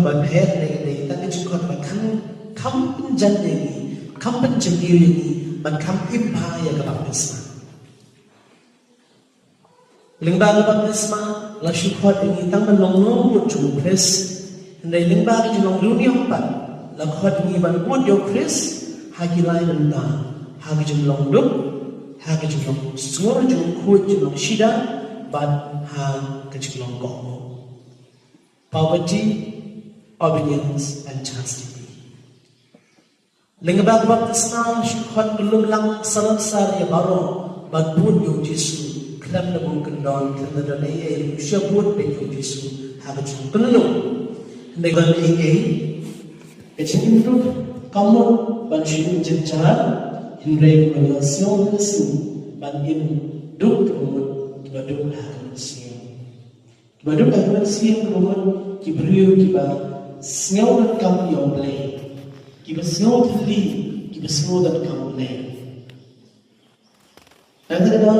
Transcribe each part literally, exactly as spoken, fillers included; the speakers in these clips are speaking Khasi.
Ban her ne ne ta ka jingkhot ba kham kham pynjan ïa ngi, kham pynjan ïa ngi, ban kham im bha ïa ka baptisma. Lyngba ka baptisma la shu khot ïa ngi tang ban long nongbud jong u Khrist. Hynrei lyngba ka jinglong riewniam pat la khot ïa ngi ban bud ïa u Khrist ha ki lai bynta, ha ka jinglong duk, ha ka jinglong sngur jong u khuid jinglong shida, bad ha ka jinglong kohnguh. Poverty, obedience and chastity. Lyngba ka baptisma la shu khot kyllum lang salan sar ïa baroh ban bud ïa u Jisu khlem da bun kyndon, khlem da don ei ei, shu bud beit ïa u Jisu ha ka jingkyllum. Hynrei ban ei ei, ka jingim duk kam mut ban shu im jynjar, hynrei ka ban ïa sngew ka sngew ban im duk ka mut kiba duk ha ka mynsiem. Kiba duk ha ka mynsiem ka mut ki briew kiba sngew donkam ïa U Blei, kiba sngew thylli, kiba sngew donkam U Blei. Nangta ka daw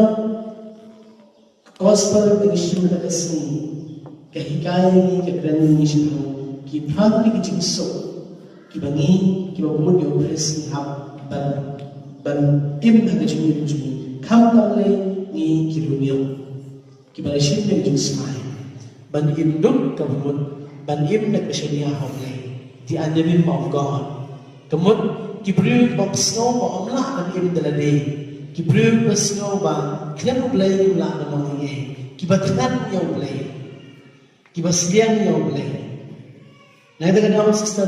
ka gospel ka ngi shim mynta ka sngi ka hikai ïa ngi, ka kren ïa ngi shaphang ki phra tylli ki jingsuk kiba ngi kiba bud ïa U Khrist ngi hap ban ban im ha ka jingim jong ngi, khamtam lei ngi ki riewniam kiba la shim ïa ka jingsmai ban im duk ka mut ban im da ka shaniah ha U Blei, the unnamed of God. Ka mut ki briew kiba sngew ba ym lah ban im da lade, ki briew kiba sngew ba khlem U Blei ym lah ban long ei ei, kiba thngan ïa U Blei, kiba sliang ïa U Blei. Nangta ka daw sister